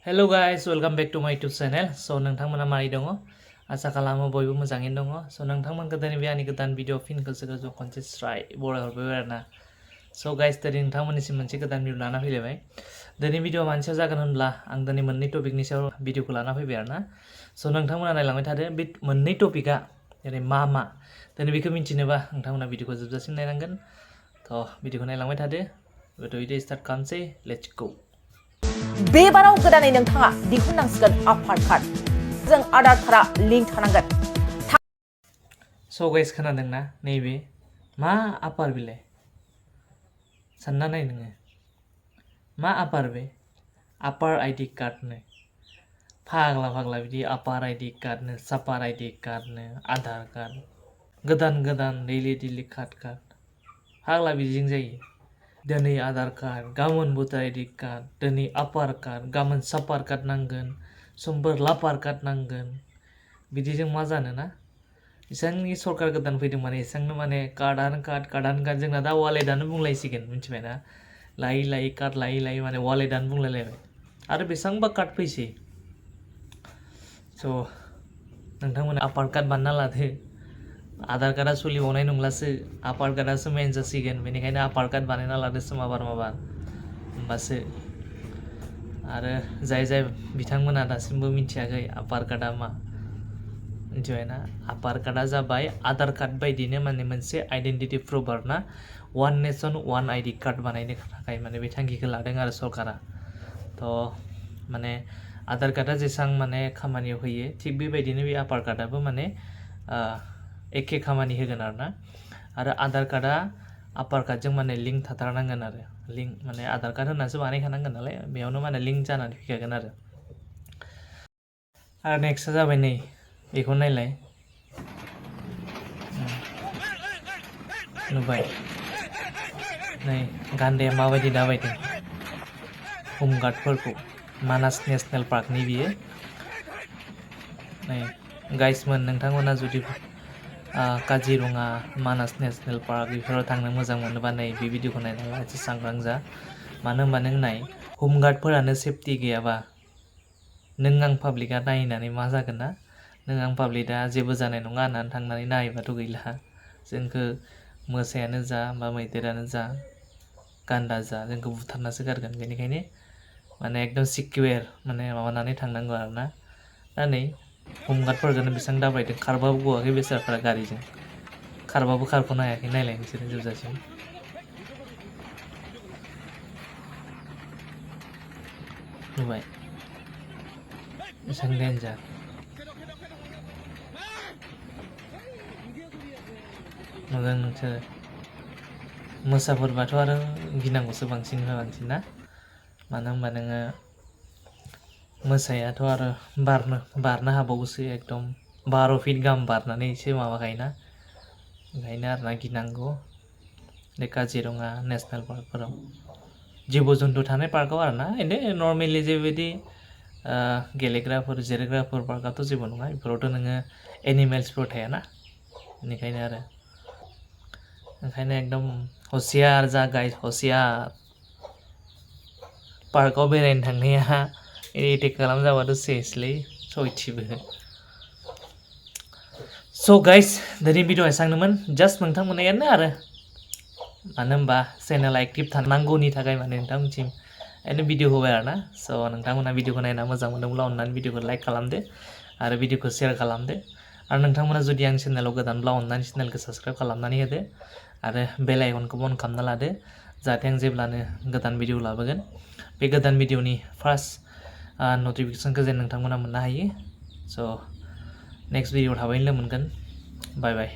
Hello guys, welcome back to my YouTube channel. So नोंथांमोना मारै दङ? आसा खालामो बयबो मोजाङैनो दङ. So नोंथांमोन गोदाननि आंनि गोदान भिडिअ फिन खनसे खनसे स्राय बरायहरबाय आरोना. So guys दिनै नोंथांमोननिसिम मोनसे गोदान भिडिअ लाना फैलायबाय. दिनै भिडिअ मानि सायाव जागोन होनब्ला आं दिनै मोननै टपिकनि सायाव भिडिअखौ लाना फैबाय आरोना. So नोंथांमोना नायलांबाय थादो बे मोननै टपिकआ दिनै मा दिनै बेखौ मिन्थिनोबा नोंथांमोना भिडिअखौ जोबजासिम नायनांगोन. थ' भिडिअखौ नायलांबाय थादो. भिडिअ स्टार्ट खालामसै. Let's go. बेबाराव गोदानै नोंथाङा दिहुननांसिगोन आधार कार्ड जों आधार कार्डआ लिंक थानांगोन। स' गाइस खोनादोंना नैबे मा आपार बिलाय सानना नाय नोङो मा आपार बे आपार आइडि कार्डनो फाग्ला बिदि आपार आइडि कार्डनो सापार आइडि कार्डनो आधार कार्ड गोदान दैलि कार्ड फाग्ला बिदिजों जायो। दिनै आधार कार्ड गाबोन भटार आइडि कार्ड दिनै आपार कार्ड गाबोन सापार कार्ड नांगोन समफोर लापार कार्ड नांगोन बिदिजों मा जानो ना एसांनि सरकार गोदान फैदों माने एसांनो माने कार्डआनो कार्ड जोंना दा वालेटआनो बुंलायसिगोन मिथिबायना लायै कार्ड लायै माने वालेटआनो बुंलायलायबाय आरो बेसेबांबा कार्ड फैसै। स' नोंथांमोना आपार कार्ड बानायना लादो आधार कार्डआ सोलिबावनाय नंलासो आपार कार्डआसो मेन जासिगोन बेनिखायनो आपार कार्ड बानायना लादोसो माबार होमबासो आरो जाय बिथांमोना दासिमबो मिथियाखै आपार कार्डआ मा मिथिबायना आपार कार्डआ जाबाय आधार कार्ड बायदिनो माने मोनसे आइडेन्टिटि प्रुफ आरोना one nation one ID card बानायनो थाखाय माने बे थांखिखौ लादों आरो सरकारा। थ' माने आधार कार्डआ जेसां माने खामानियाव होयो थिग बेबायदिनो बे आपार कार्डआबो माने एखे खामानि होगोन आरो आधार कार्डआ आपार कार्डजों माने लिंक थाथारनांगोन आरो लिंक माने आधार कार्ड होनासो बानायखानांगोन नालाय बेयावनो माने लिंक जानानै फैखागोन आरो नेक्स्टआ जाबाय नै बेखौ नायलाय नुबाय नै गान्दाया माबायदि दाबायदों हमगार्डफोरखौ मानास नेसनेल पार्कनि बियो नै गाइसमोन नोंथांमोना जुदि काजिरङा मानास नेसनेल पार्क बेफोराव थांनो मोजां मोनोबा नै बे भिडिअखौ नायनानै एसे सांग्रां जा मानो होनबा नों नाय हमगार्डफोरानो सेफटि गैयाबा नों आं पाब्लिकआ नायनानै मा जागोन ना नों आं पाब्लिकआ जेबो जानाय नङा होननानै थांनानै नायबाथ' गैला जोंखौ मोसायानो जा बा मैदेरानो जा गान्दा जा जोंखौ बुथारनासो गारगोन बेनिखायनो माने एकदम सिकिउर माने माबानानै थांनांगौ आरोना दा नै हमगार्डफोरखौनो बेसेबां दाबायदों खारबाबो गवाखै बेसारफोरा गारिजों खारबाबो खारख'नो हायाखै नायलाय नोंसोरो जोबजासिम नुबाय बेसेबां डेन्जार नुदों नोंसोरो मोसाफोरबाथ' आरो गिनांगौसो बांसिन ना मानो होनबा नोङो मोसायाथ' आरो बारनो हाबावोसो एकदम 12 फिट गाहाम बारनानैसो माबाखायोना ओंखायनो आरोना गिनांगौ बे काजिरङा नेसनेल पार्कफोराव जिब जन्तु थानाय पार्कआव आरोना बिदिनो नर्मेलि जेबायदि गेलेग्राफोर जिरायग्राफोर पार्कआथ' जेबो नङा बेफोरावथ' नोङो एनिमेल्सफोर थायाना बेनिखायनो एकदम हसियार जा गाइस हसियार पार्कआव बेरायनो थांनाया एटेक खालामजाबाथ' सेसलै सयथिबो। स' गाइस दिनै भिडिअ एसांनोमोन जास्ट नोंथांमोना एरनो आरो मानो होनबा चेनेला एक्टिभ थानांगौनि थाखाय माने नोंथांमोनसिम एरनो भिडिअ होबाय आरोना स' नोंथांमोना भिडिअखौ नायना मोजां मोनदोंब्ला अननानै भिडिअखौ लाइक खालामदो आरो भिडिअखौ शेयार खालामदो आरो नोंथांमोना जुदि आं चेनेलाव गोदानब्ला अननानै चेनेलखौ साबस्क्राइब खालामनानै होदो आरो बेल आइकनखौ अन खालामना लादो जाहाथे आं जेब्लानो गोदान भिडिअ लाबोगोन बे गोदान भिडिअनि फार्स्ट नटिफिकेसनखौ जेन नोंथांमोना मोननो हायो। स' नेक्स्ट भिडिअ थाबैनो मोनगोन बाय बाय।